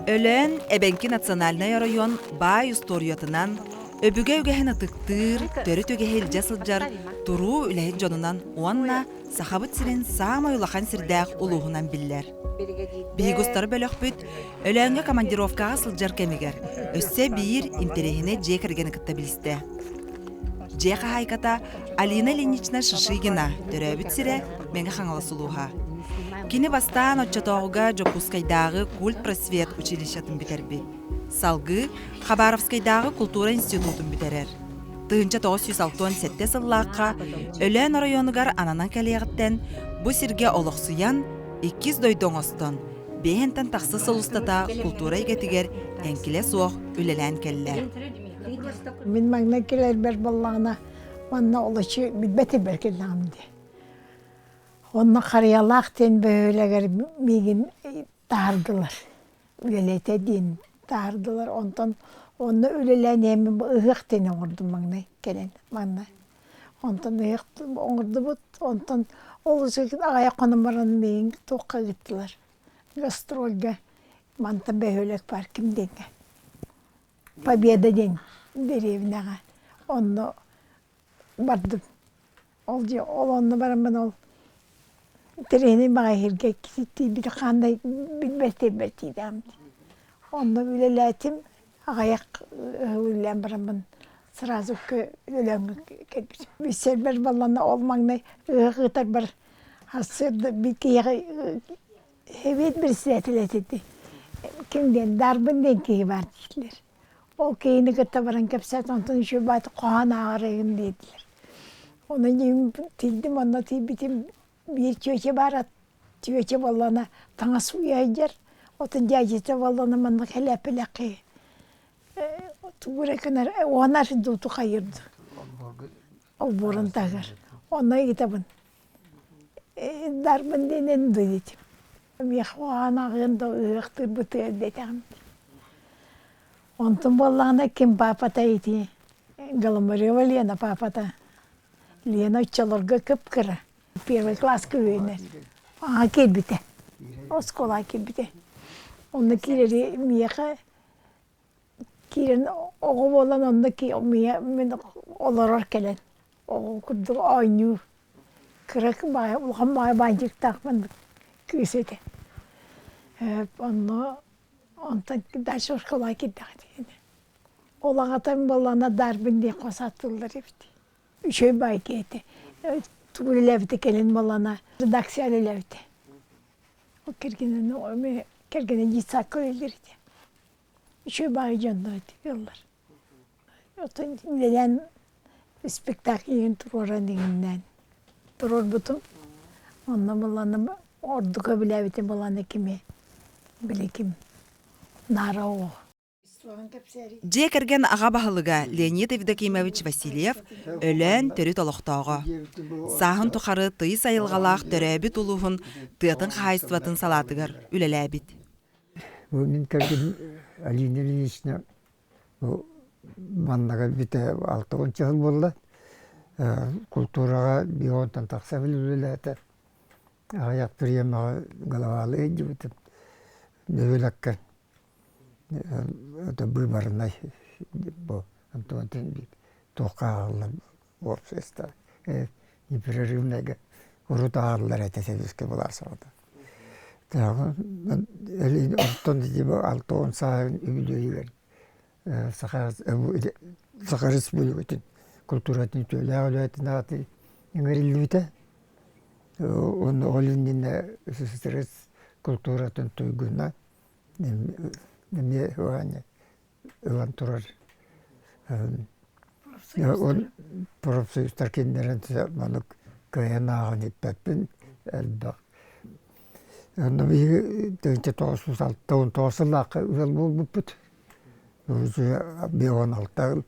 Өлөөн эбэҥки национальнай оройуон баай устуоруйатынан, өбүгэ үгэһин ытыктыыр, төрүт үгэһи илдьэ сылдьар туруу үлэһит дьонунан уонна Сахабыт сирин саамай улахан сирдээх улууһунан биллэр. Биһиги устар бөлөхпүт Өлөөҥҥө командировкаҕа сылдьар кэмигэр өссө биир интэриэһинэй дьиэ кэргэни кытта билистэ. Дьиэ хаһаайката Алина Ильинична Шишигина төрөөбүт сирэ Мэҥэ Хаҥалас улууһа. Кини бастаан оччотооҕуга Дьокуускайдааҕы культпросвет училищетын бүтэрбит. Салгыы Хабаровскайдааҕы култуура институтун бүтэрэр. 1967 сыллаахха Өлөөн оройуонугар ананан кэлиэҕиттэн бу сиргэ олохсуйан, иккис дойду оҥостон, биэһинтэн тахса сыл устата култуура эйгэтигэр эҥкилэ суох үлэлээн кэллэ. Мин маҥнай кэлэрбэр буоллаҕына, манна олоччу билбэт ирбэр кэллэҕим дии. Онно Харыйалаах диэн бөһүөлэгэр миигин таһардылар. Үлэлэтэ диэн таһардылар. Онтон онно үлэлээн иһэммин бу ыһыах диэн оҥордум маҥнай кэлэн манна. Онтон ыһыах оҥордубут. Онтон ол аҕыйах хонон баран миигин туохха ыыттылар. Гастрольга мантан бөһүөлэк баар ким диэҥҥэ. Победа диэн дэриэбинэҕэ онно бардым. Ол дьэ ол онно бараммын ол тренин баҕайыһырга тиийбит хаандай билбэт тиийбэт тиийдэҕим. Онно үлэлээтим аҕыйах үлэлээн бараммын сразу Өлөөҥҥө кэлбитим. Билсэрбэр баллана ол маҥнай ыһыах ыытарбар сарсыарда биир киһиэхэ Сэбиэт председателэ этити ким диэн Дарбын диэн киһи баар дииллэр. Ол киһини кытта баран кэпсэт, онтон үчүгэй баайдык хоһоон ааҕар эҥин диэтилэр. Онон тиийдим, онно тиийбитим биир чүөчэ баар, чүөчэ буоллаҕына таҥас сууйа сылдьар, отун дьээдьэтэ буоллаҕына манна кэлээппэлэххи тугу эрэ гынар, уонар дуу хайыр дуу олбуорун таһыгар. Онно ыйытабын Дарбын диэнин диэтим. Миэхэ уһаан аҕыан да ыһыахтыырбытыгар диэтэҕим. Онтум буоллаҕына ким паапата ити Голомарева Лена паапата. Лена оччолорго кып-кыра. Первый класска үөрэнэр. Аҕа киирбитэ. Оскуолаҕа киирбитэ. Онно киирэри миэхэ киирэн оҕо буолан онно мин олорор кэлэн оҕо курдук оонньуур кыра баай улахан баай баанчыктаахпын кыыс этэ онно онтон дальше школа киирдэҕэ дии ол аҕатым буоллаҕына Дарвин диэн хос ааттыыллар эбит үчүгэй баай киһи этэ тугу үлэлээбитэ кэлин буоллаҕына редакция үлэлээбитэ ол кэргэнин кэргэнэ детсадка үлэлиир этэ үчүгэй баай дьоннор этэ ыаллар Оттон үлэлээн спектакль иһин туруоран иҥиннээн туруорбутум. Онно булланым ордук өбүлээбитим буланы кими били ким Наара оҕо. Дьиэ кэргэн аҕа баһылыга Леонид Евдокимович Васильев Өлөөн төрүт олохтооҕо. Сааһын тухары тыйыс айылҕалаах төрөөбүт улууһун тыатын хаһаайыстыбатын салаатыгар үлэлээбит. Бу мин кэргэним Алина Ильинична Бу манна кэлбитэ 60 сыл буолла. Култуураҕа биоонтон тахса үлэлээтэ. Аҕыйах приемаҕа головалыы илдьибитим. Бөһүөлэккэ это быыбарынай бу Антон туохха ааҕыллар уопсайста непрерывныйга урут ааҕыллар этэ сэбиэскэй былаас саҕата. Оттон 60 сааһын үбүлүөйүгэр Саха Саха Республикатын культуратын үтүөлээх үлэһитин ааты иҥэриллибитэ. Уонна ол иннинэ СССР культуратын туйгуна эмиэ ылан турар. Профсоюзтар кинилэрин маннык кыайан ааҕан иппэппин элбэх. Онно биһиги 1969 сыллаахха ыал буолбуппут. 56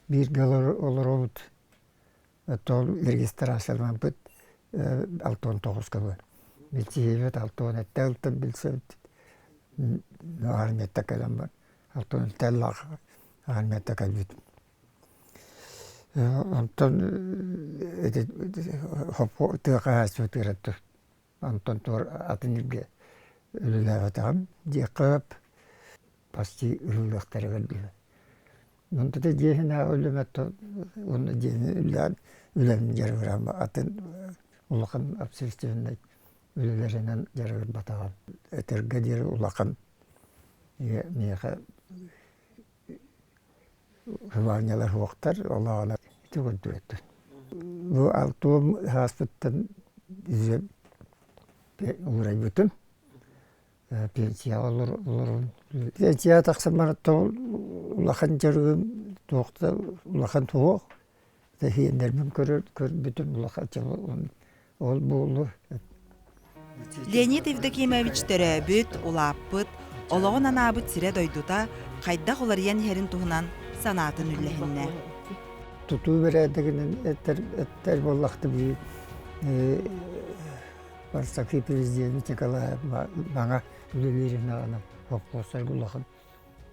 бииргэ олоробут. Оттон регистрацияламмыт 69-ка буолар. Билсиһиибит 67 ылтан билсэбит. Армията кэлэн бар. 67 армията кэлбит. Онтон ити тыа хаһаайыстыбатыгар Онтон туор атын илгэ үлэлээбэтэҕим диэххэ сөп. почти ыһыллыахтарыгар дылы. Онтута дьиэһинээҕи үлэм уонна дьиэни үлээн үлэм дьарыгырам атын улахан общественнай үлэлэринэн дьарыгырбатаҕым. Этэргэ диэри улахан миэхэ Ванялар суохтар, олоҕуна ити курдук этим. Бу алтуом ааспыттан уурайбытым. Пенсияҕа олорон. Пенсияҕа тахсан баран улахан дьарыгым туох да улахан суох. Тэһиэннэрбин көрбүтүм улахан ол буолуо. Леонид Евдокимович төрөөбүт, улааппыт, олоҕун анаабыт сирэ-дойдута хайдах уларыйан иһэрин туһунан санаатын үллэһиннэ. Тутуу бэрээдэгинэн эттэр, эттэр буоллахта бии Барсаки президент Николаев маҥа үлэлиирин аҕана холкуостарга улахан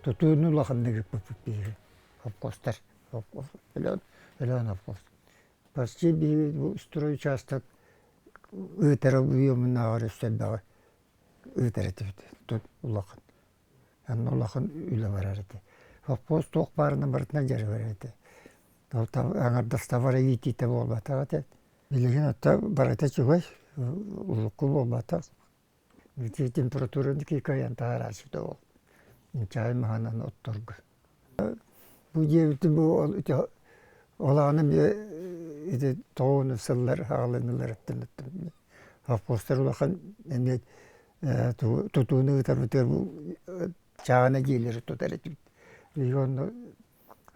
тутууну улаханнык ыыппыппыт биһиги холкуостар Өлөөн Өлөөн холкуос. Почти биһиги бу строй учаастак ыытара уйуомунааҕар өссө элбэҕи ыытар этибит тут улахан онно улахан үлэ барар этэ. Совхоз туох баарынан барытынан дьарыгырар этэ. Ол аҥардас товара иитиитэ буолбатах этэ. Билигин оттон барыта үчүгэй, урукку буолбатах. Ити температураны кыайан таһаарааччыта ол. Чай маһынан отторго. Бу диэбитим бу олаҕына эмиэ ити тоҕуону сыллар аҕаланыыларыттан совхозтар улахан эмиэ тутууну ыытарбытыгар бу чаана дьиэлэри тутар этибит. Биһиги онно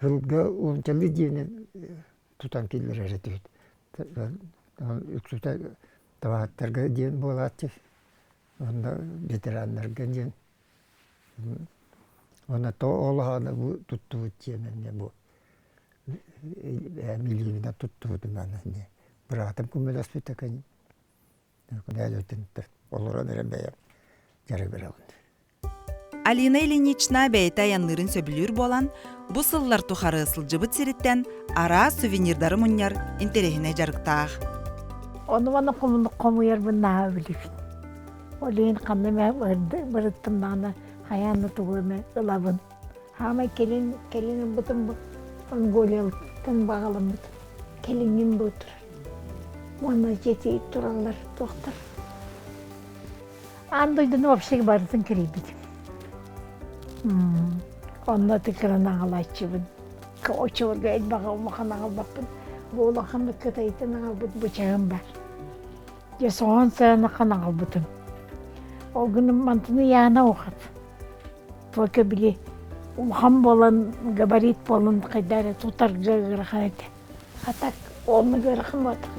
сылга уончалыы дьиэни тутан киллэрэр этибит. Үксүтэ табаһыттарга диэн буолааччы уонна ветераннарга диэн уонна ол аҕана бу туттубут дьиэм эмиэ бу илиибинэн туттубутум эмиэ быраатым көмөлөспүтэ олорон эрэ бэйэм дьарыгырабын. Алина Ильинична бэйэтэ айанныырын сөбүлүүр буолан, бу сыллар тухары сылдьыбыт сириттэн араас сувенирдары мунньар интэриэһинэй дьарыктаах. Ону маны хомуйарбын наһаа билибин. Ол иһин ханна эмэ барыттым даҕаны хайаан да тугу эмэ ылабын. Хаамай кэлин кэлин ылбытым Монголияттан баҕаламмытым. Кэлиҥҥин бу турар. Уонна дьиэтигэр тураллар туохтар. Аан дойдуну вообще барытын кэрийбитим. Онно тыкыран аҕалааччыбын. Оччолорго элбэҕи улахан аҕалбаппын. Бу улаханнык кытайтан аҕалбыт бычаҕым бар. Дьэ соҕон саанаххан аҕалбытым. Ол гынан мантыны Яна ухат. Только били улахан буолан, габарит буолан хайда эрэ тутарга ыарахан этэ. А так оннук ыарахан буолбатах.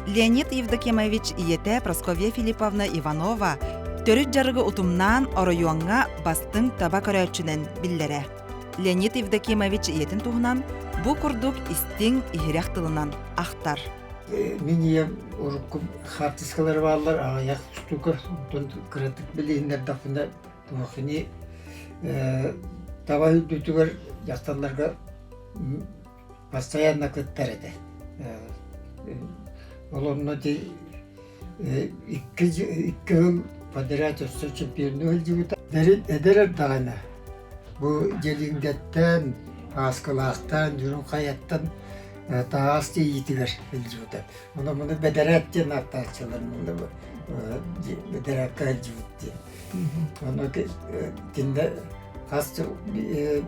Леонид Евдокимович ийэтэ Прасковья Филипповна Иванова төрүт дьарыгы утумнаан оройуоҥҥа бастыҥ таба көрөөччүнэн биллэрэ. Леонид Евдокимович ийэтин туһунан бу курдук истиҥ, иһирэх тылынан ахтар. Мин ийэм урукку хаартыскалара бааллар аҕыйах штука, онтон кыратык билиһиннэрдэхпинэ туохини таба үрдүтүгэр дьахталларга постоянно кыттар этэ. Ол онно ити икки икки сыл подряд өссө чемпионнуу сылдьыбыта. Эдэр эрдэҕинэ бу Дьэлиҥдэттэн, Ааскылаахтан, Дьурун Хайаттан таһаас тиийиитигэр сылдьыбыта. Ону муну бэдэрээт диэн ааттааччылар бэдэрээккэ сылдьыбыт диэн. Ону кинилэр хас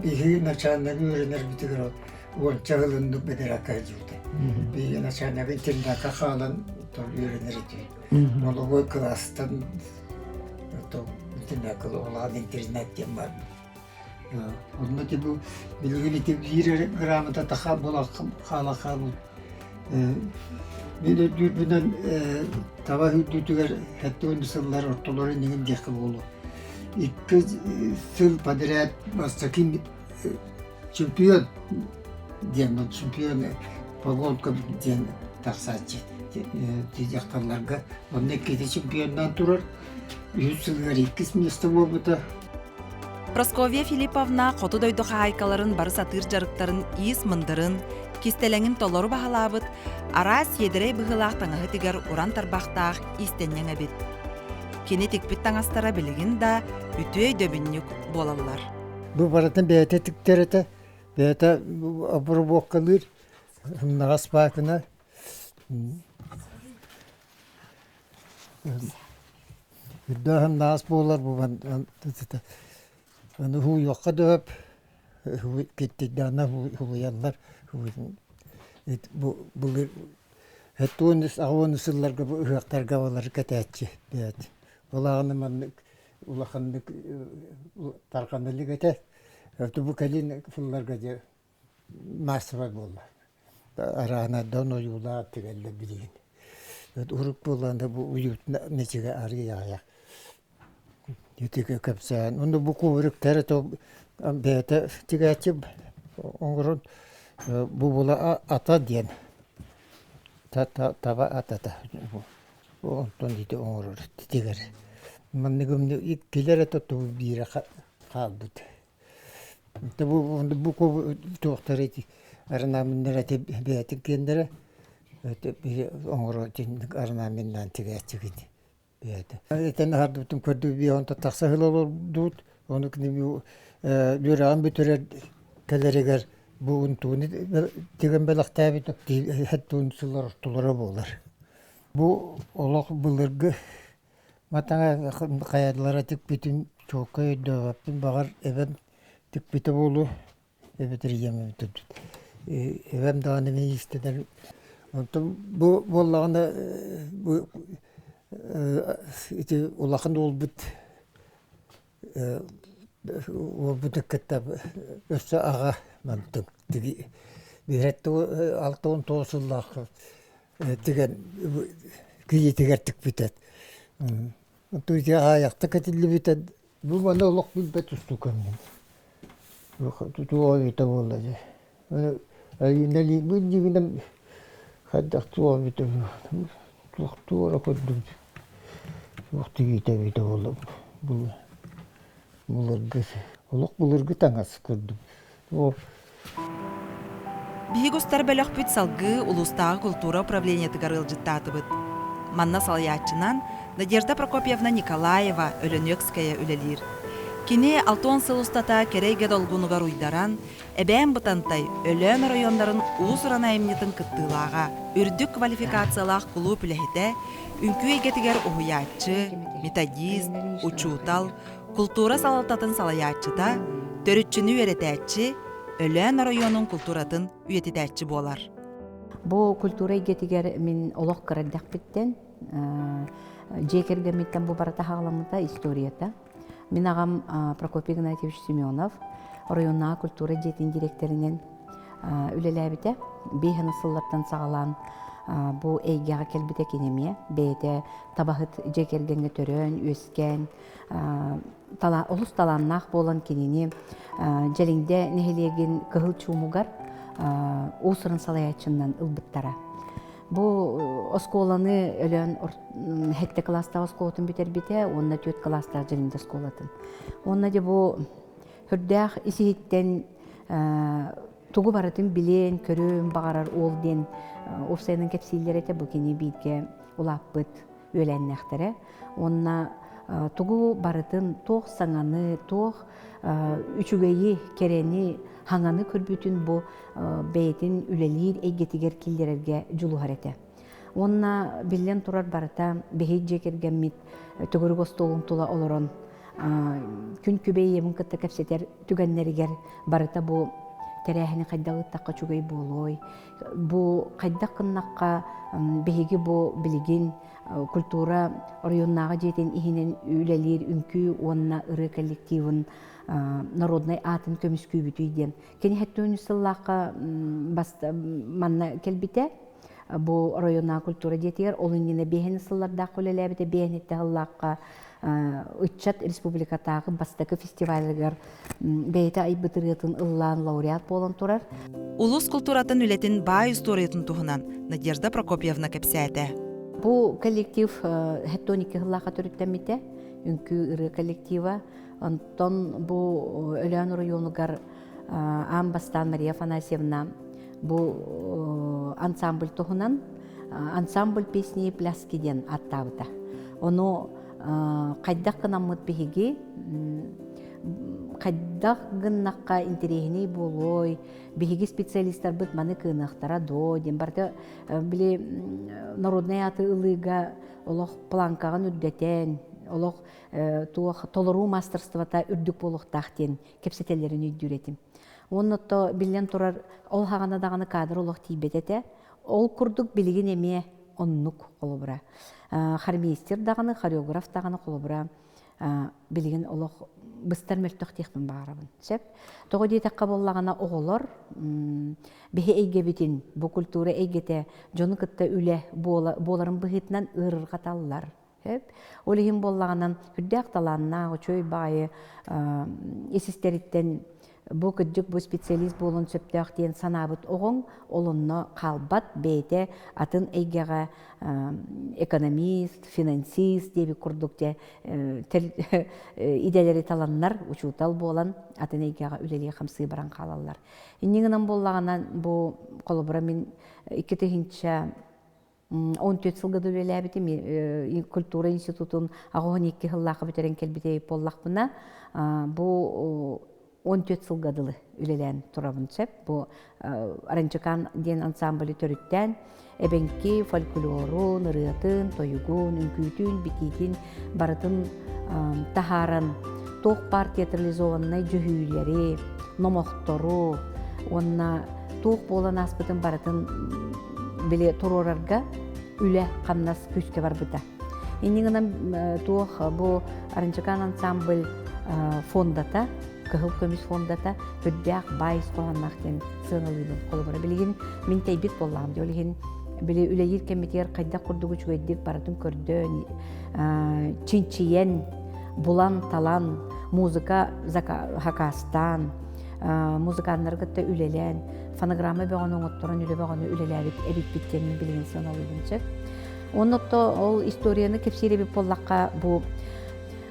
биһиги начальнигы үөрэнэрбитигэр уонча сыл оннук бэдэрээккэ сылдьыбыта. Биһиги начальнигы интернакка хаалан үөрэнэр этибит. Моловой кылаастан интернакка улахан интернат диэн баар. Онно ити бу билигин ити биир эрэ грамота таха буола хаала хаалбыт. Мин өйдүүрбүнэн таба үрдүтүгэр 70 сыллар ортолоро иннигин диэххэ буолуо. Икки сыл подряд бастакы чемпион диэн чемпион погонка диэн тахсааччы дьахталларга онно иккити чемпионнаан турар үһүс сылыгар иккис место буолбута. Прасковья Филипповна хоту дойду хаһаайкаларын бары сатыыр дьарыктарын иис мындырын, кистэлэҥин толору баһылаабыт, араас сиэдэрэй быһыылаах таҥаһы тигэр уран тарбахтаах иистэнньэҥ эбит. Кини тикпит таҥастара билигин да үтүө өйдөбүнньүк буолаллар. Бу барытын бэйэтэ тиктэр этэ, бэйэтэ обработкалыыр, сымнаҕас баакына. Үрдээх сымнаҕас буолар бу Аны уһуйуохха да сөп, киттийдэҕинэ уһуйаллар. Бу былыр 70-80 сылларга бу ыһыахтарга балары кэтээччи бэйэт. Ол аҕаны маннык улаханнык тарҕана илик этэ. Бу кэлин сылларга дьэ маассабай буолла. Араанардан ойуулаах тигэллэр билигин. Урут буоллаҕына бу уютно ничигэ арыый аҕыйах. Итигэ кэпсээн. Онно бу кубриктары то бэйэтэ тигээччи оҥорон бу була ата диэн таба атата онтон ити оҥорор тигэр. Манныгым килэр этэ тубу биирэ хаалбыт. Бу туохтар ити орнаменнар эти бэйэтин киэннэрэ оҥоро орнаменнаан тигээччигит бэйэтэ. Этэн аһардыбытым көрдүү онто тахса сыл олордубут ону кини үөрэҕин бүтэрэр кэлэригэр бу унтууну тигэн бэлэхтээбит хэттуун сыллар ортолоро буолар. Бу олох былыргы Матаҥа хайалара тикпитин чуолкай өйдөөбөппүн, баҕар эбэм тикпитэ буолуо, эбэтэр ийэм эбитэ Эбэм даҕаны мин иистэнэр. Онтон бу буоллаҕына бу ити улахан уолбут уолбутун кытта өссө аҕа мантык тиги биһирэттэ 69 сыллаах тигэн кийиитигэр тикпитэ. Туйга аайахта кэтиллибитэ бу маны олох билбэт устукам мин. Туох эбитэ буолла дии. Бу дьиҥинэн хайдах туох эбитэ туох туора көрдүм. Туох тигиитэ эбитэ буолла былыргы олох былыргы таҥас көрдүм. Биһиги устар бөлөхпүт салгыы улуустааҕы култуура управлениетыгар ыалдьыттаатыбыт. Манна салайааччынан Надежда Прокопьевна Николаева Өлөнүөкскэйэ үлэлиир. Кини 60 сыл устата кэрэ эйгэ долгунугар уйдаран, Эбээн Бытантай, Өлөөн оройуоннарын уус-уран айымньытын кыттыылааҕа, үрдүк квалификациялаах кулууп үлэһитэ, үҥкүү эйгэтигэр уһуйааччы, методист, учуутал, култуура салалтатын салайааччыта, төрүччүнү үөрэтээччи, Өлөөн оройуонун култууратын үйэтитээччи буолар. Бу культура эйгэтигэр мин олох кыра эрдэхпиттэн дьиэ кэргэммиттэн бу барыта хаҕаламмыта историята. Мин аҕам Прокопий Игнатьевич Семенов оройуоннааҕы культура дьиэтин дириэктэринэн үлэлээбитэ. Биэһэн сыллартан саҕалаан бу эйгэҕэ кэлбитэ кини эмиэ бэйэтэ табаһыт дьиэ кэргэҥҥэ төрөөн, үөскээн олус талааннаах буолан кинини Дьэлиҥдэ нэһилиэгин Кыһыл Чуумугар уус-уран салайааччынан ылбыттара. Бу оскуоланы Өлөөн сэттэ кылаастаах оскуолатын бүтэрбитэ уонна түөрт кылаастаах Дьэлиҥдэ оскуолатын. Уонна дьэ бу үрдээх ис-иһиттэн тугу барытын билиэн, көрүөн баҕарар уол диэн уопсайынан кэпсииллэр этэ. Бу кини бииргэ улааппыт үөлээннээхтэрэ. Уонна тугу барытын, туох саҥаны, туох үчүгэйи, кэрэни, хаҥаны көрбүтүн бу бэйэтин үлэлиир эйгэтигэр киллэрэргэ дьулуһар этэ. Уонна биллэн турар барыта биһиги дьиэ кэргэммит төгүрүк остуолун тула олорон күн күбэй ийэбин кытта кэпсэтэр түгэннэригэр барыта бу тэрээһини хайдах ыыттахха үчүгэй буолуой, бу хайдах гыннахха биһиги бу билигин культура оройуоннааҕы дьиэтин иһинэн үлэлиир үҥкүү уонна ырыа коллективын народнай аатын көмүскүүбүтүй диэн. Кини 73 сыллаахха манна кэлбитэ. Бу оройуоннааҕы культура дьиэтигэр ол иннинэ биэһин сыллардаах үлэлээбитэ, биэһин сыллаахха ыччат республикатааҕы бастакы фестивалыгар бэйэтэ айбыт ырыатын ыллаан лауреат буолан турар. Улуус култууратын үлэтин баай устуоруйатын туһунан Надежда Прокопьевна кэпсээтэ. Бу коллектив 72 сыллаахха төрүттэммитэ, үҥкүү ырыа коллектива. Онтон бу Өлөөн оройуонугар аан бастаан Мария Афанасьевна бу ансамбль туһунан ансамбль песни и пляски диэн ааттаабыта. Ону Хайдах гынаммыт биһиги хайдах гыннахха интэриэһинэй буолуой, биһиги специалистарбыт маны кыыныахтара дуо диэн барыта били народнай ааты ылыыга олох планкаҕын үрдэтэн, олох туох толоруу мастерствота үрдүк буолуохтаах диэн кэпсэтэллэрин өйдүүр этим. Уонна то биллэн турар ол хаҕана даҕаны кадр олох тиийбэт этэ. Ол курдук билигин эмиэ оннук холобура. Хормейстер даҕаны, хореограф даҕаны холобура билигин олох быстар мөлтөх диэхпин баҕарабын. Сөп. Тоҕо диэтэххэ буоллаҕына оҕолор биһи эйгэбитин, бу культура эйгэтэ дьону кытта үлэ буоларын быһыытынан ыарырҕаталлар. Сөп. Ол иһин буоллаҕына үрдээх талааннаах, үчүгэй баҕайы ис-истэриттэн бу кырдьык бу специалист буолуон сөптөөх диэн санаабыт оҕоҥ ол онно хаалбат, бэйэтэ атын эйгэҕэ экономист, финансист диэбит курдук дьэ идэлэри таланнар, учуутал буолан атын эйгэҕэ үлэлии-хамсыы баран хаалаллар. Инньэ гынан буоллаҕына бу холобура мин 2000 14 сылга да үлэлээбитим культура институтун 82 сыллаахха бүтэрэн кэлбит буоллахпына бу 14 сылга дылы үлэлээн турабын сөп бу Аранчыкан диэн ансамблы төрүттээн эбэҥки фольклорун, ырыатын, тойугун, үҥкүүтүн, битиитин барытын таһааран туох баар театрализованнай дьүһүйүүлэри, номохтору уонна туох буолан ааспытын барытын били туруорарга үлэ-хамнас күүскэ барбыта. Инньэ гынан туох бу Аранчакан ансамбль фондата, Кыһыл көмүс фондата үрдээх баай ис хоһоонноох диэн сыаналыыбын. Холобура, билигин мин тэйбит буоллаҕым дии. Ол иһин били үлэлиир кэммитигэр хайдах курдук үчүгэйдик барытын көрдөөн, чинчийэн, булан-талан, музыка хакаастаан, музыканнары кытта үлэлээн, фонограмма бөҕөнү оҥотторон үлэ бөҕөнү үлэлээбит эбиппит диэн мин билигин сыаналыыбын сөп. Онно ол историяны кэпсиир эбит буоллахха, бу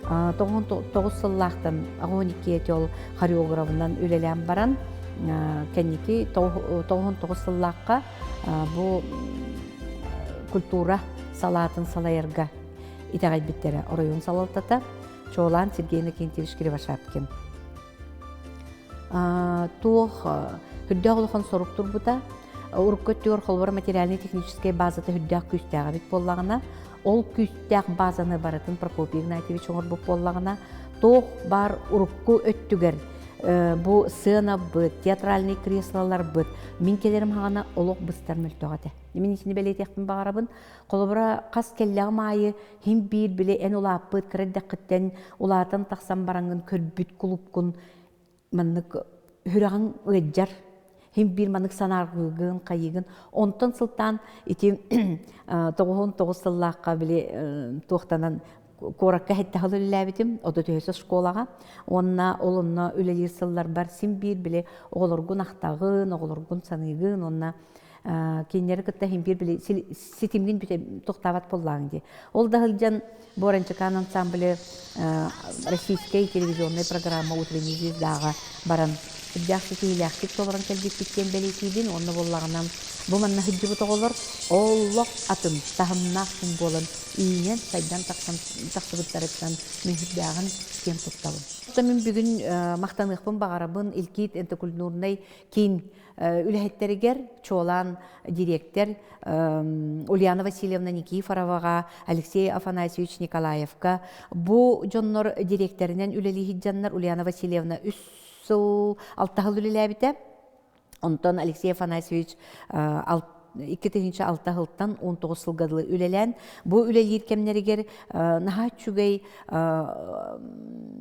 99 сыллаахтан 12 ол хореографынан үлэлээн баран, кэнники 99 сыллаахха бу культура салаатын салайарга итэҕэйбиттэрэ оройуон салалтата Чуолаан Сергей Иннокентьевич Кривошапкин. Туох үрдээх улахан сорук турбута. Урукку өттүгэр холобура материальнай-техническэй базата үрдээх күүстээх эбит буоллаҕына, ол күүстээх базаны барытын Прокопий Игнатьевич оҥорбут буоллаҕына, туох баар урукку өттүгэр бу сыанабыт, театральный креслоларбыт мин кэлэрим хаҕана олох быстар мөлтөх этэ. Мин итини бэлиэтиэхпин баҕарабын. Холобура, хас кэллэҕим аайы Һин биир били эн улааппыт кыра эрдэххиттэн улаатан тахсан бараҥҥын көрбүт кулупкун маннык сүрэҕиҥ ыалдьар. Һин биир маннык санааргыыгын, хайыыгын. Онтон сылтаан ити 99 сыллаахха били туохтанан куоракка хэттэ үлэлээбитим, 33 школаҕа. Уонна ол онно үлэлиир сылларбар син биир били оҕолоргун ахтаҕын, оҕолоргун саныыгын уонна кинилэри кытта иһин биир били ситимгин бүтэ тохтообот буоллаҕыҥ дии. Ол да сылдьан Боранчыкаан ансамбле российскай телевизионнай программа «Утренний звездаҕа» баран үрдээх ситиһиилээхтик толорон кэлбиппит диэн бэлиэтиибин. Уонна буоллаҕына бу манна сылдьыбыт оҕолор олох атын таһымнаах күн буолан үүнэн сайдан тахсан тахсыбыттарыттан мин сүрдээҕин киэн туттабын. Мин бүгүн махтаныахпын баҕарабын Илкит энтокультурнай киин үлэһиттэригэр чуолаан дириэктэр Ульяна Васильевна Никифороваҕа, Алексей Афанасьевич Николаевка бу дьоннор дириэктэринэн үлэлии сылдьаннар Ульяна Васильевна үс сыл алта сыл үлэлээбитэ. Онтон Алексей Афанасьевич 2006 сылтан 19 сылга дылы үлэлээн, бу үлэлиир кэмнэригэр наһаа үчүгэй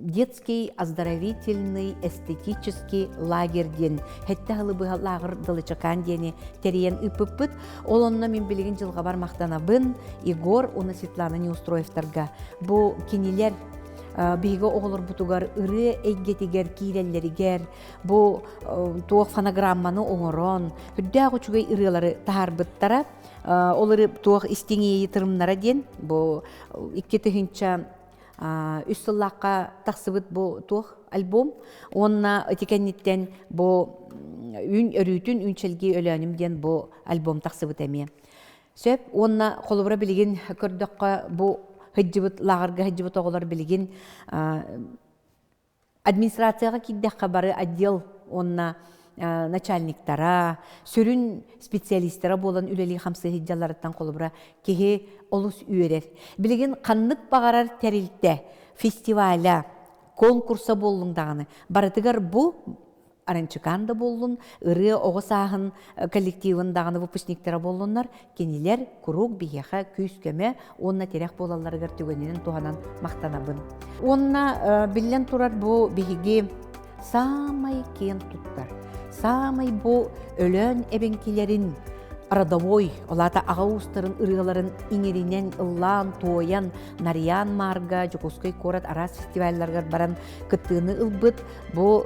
детский оздоровительный эстетический лагерь диэн хэттэ сылы быһа лааҕыр Далычакаан диэни тэрийэн ыыппыппыт. Ол онно мин билигин дьылҕабар махтанабын Егор уонна Светлана Неустроевтарга. Бу кинилэр биһиги оҕолорбутугар ырыа эйгэтигэр киирэллэригэр бу туох фонограмманы оҥорон үрдээх үчүгэй ырыалары таһаарбыттара. Ол ыры туох истиҥ иэйии тырымнара диэн бу 2003 сыллаахха тахсыбыт бу туох альбом уонна ити кэнниттэн бу үүн өрүүтүн үүнчэлгии өлөөнүм диэн бу альбом тахсыбыт эмиэ. Сөп уонна холобура билигин көрдөххө бу сылдьыбыт лааҕырга сылдьыбыт оҕолор билигин администрацияҕа киирдэххэ бары отдел уонна начальниктара, сүрүн специалистара буолан үлэлии-хамсыы сылдьалларыттан холобура киһи олус үөрэр. Билигин ханнык баҕарар тэрилтэ, фестиваля, конкурса буоллун даҕаны барытыгар бу Аранчыкаан да буоллун, ырыа оҕо сааһын коллективын даҕаны выпускниктара буоллуннар, кинилэр куруук биһиэхэ күүс-көмө уонна тирэх буолалларыгар түгэнинэн туһанан махтанабын. Уонна биллэн турар бу биһиги саамай киэн туттар, саамай бу Өлөөн эбэҥкилэрин родовой, ол аата аҕа уустарын ырыаларын иҥэринэн, ыллаан, туойан, Нарьян Марга, Дьокуускай куорат араас фестивалларыгар баран кыттыыны ылбыт Бу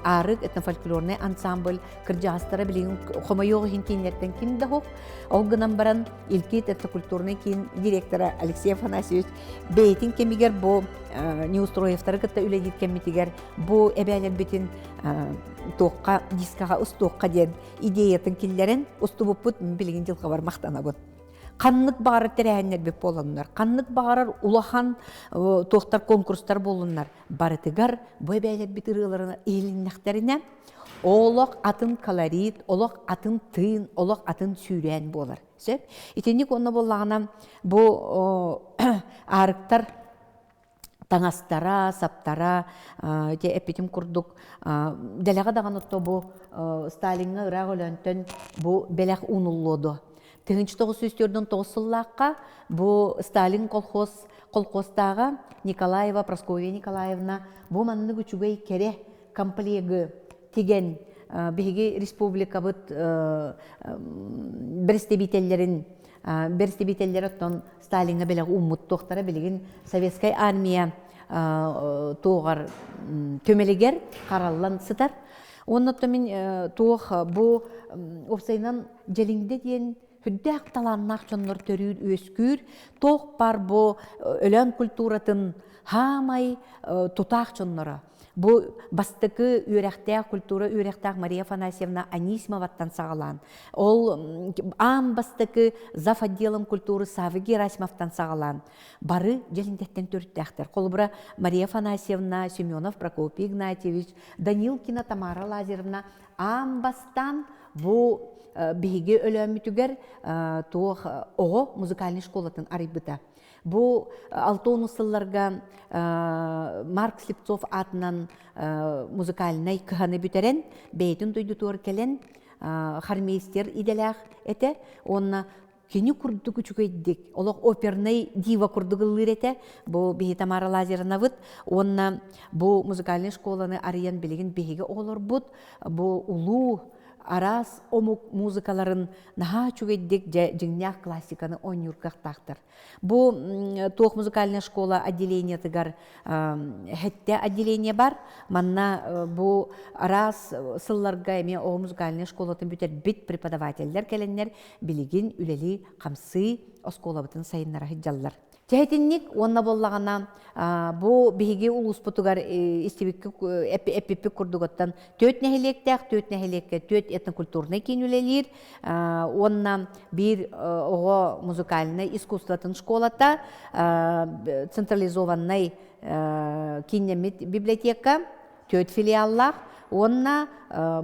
Аарык этнофольклорнай ансамбль кырдьаҕастара билигин хомойуох иһин кииннэртэн ким да суох. Ол гынан баран Илкит этнокультурнай киин директора Алексей Афанасьевич бэйэтин кэмигэр бу Неустроевтары кытта үлэлиир кэммитигэр бу эбээлэрбитин туохха дискаҕа устуохха диэн идеятын киллэрэн устубуппут билигин дьылҕабар махтанабын. Ханнык баҕарар тэрээһиннэрбит буоланнар, ханнык баҕарар улахан туохтар конкурстар буоллуннар, барытыгар бу эбээлэрбит ырыаларына иһилиннэхтэринэ, олох атын колорит, олох атын тыын, олох атын сүүрээн буолар. Сөп? Итинник онно буоллаҕына бу аарыктар таҥастара, саптара, ити эппитим курдук, дэлэҕэ даҕаны отто бу Сталиҥҥа ыраах Өлөөнтөн бу бэлэх уунуллуо дуо? 1949 сыллаахха бу Сталин колхоз колхозтааҕа Николаева Прасковья Николаевна бу маннык үчүгэй кэрэ комплегы тигэн биһиги республикабыт бэрэстэбиитэллэрин бэрэстэбиитэллэр оттон Сталиҥҥа бэлэх ууммут туохтара билигин советскай армия туоҕар түмэлигэр хараллан сытар. Уонна оттон мин туох бу уопсайынан Дьэлиҥдэ диэн сүрдээх талааннаах дьоннор төрүүр-үөскүүр, туох баар бу Өлөөн культуратын хаамай тутаах дьонноро. Бу бастакы үөрэхтээх, культура үөрэхтээх Мария Афанасьевна Анисимоваттан саҕалаан, ол аан бастакы зав. Отделом культуры Савва Герасимовтан саҕалаан, бары Дьэлиҥдэттэн төрүттээхтэр. Холобура, Мария Афанасьевна, Семенов Прокопий Игнатьевич, Данилкина Тамара Лазаревна аан бастаан бу биһиги Өлөөммүтүгэр туох оҕо музыкальнай школатын арыйбыта. Бу 60 сылларга Марк Слепцов аатынан музыкальнай кыһаны бүтэрэн, бэйэтин дойдутугар кэлэн хормейстер идэлээх этэ уонна кини курдук үчүгэйдик, олох опернай дива курдук ыллыыр этэ. Бу биһи Тамара Лазаревнабыт уонна бу музыкальнай школаны арыйан билигин биһиги оҕолорбут бу улуу араас омук музыкаларын наһаа үчүгэйдик дьэ дьиҥнээх классиканы оонньуур кыахтаахтар. Бу туох музыкальная школа отделениетыгар хэттэ отделение бар. Манна бу араас сылларга эмиэ оҕо музыкальная школатын бүтэрбит преподавателлэр кэлэннэр билигин үлэлии хамсыы оскуолабытын сайыннара сылдьаллар. Тэһитинник уонна буоллаҕына бу биһиги улууспутугар истибикки эппиппит курдугуттан түөрт нэһилиэктээх, түөрт нэһилиэккэ түөрт этнокультурнай киин үлэлиир уонна биир оҕо музыкальнай искусствотын школата, централизованнай кииннэммит библиотека, түөрт филиаллаах уонна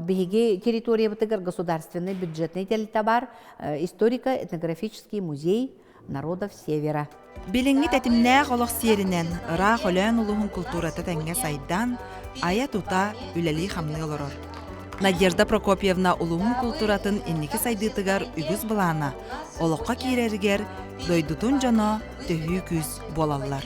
биһиги территориябытыгар государственный бюджетный тэрилтэ бар, историко-этнографический музей народов Севера. Билиҥҥи тэтимнээх олох сиэринэн ыраах Өлөөн улууһун култуурата тэҥҥэ сайдан, айа-тута, үлэлии-хамныы олорор. Надежда Прокопьевна улууһун култууратын инники сайдыытыгар үгүс былаана олоххо киирэригэр дойдутун дьоно төһүү күүс буолаллар.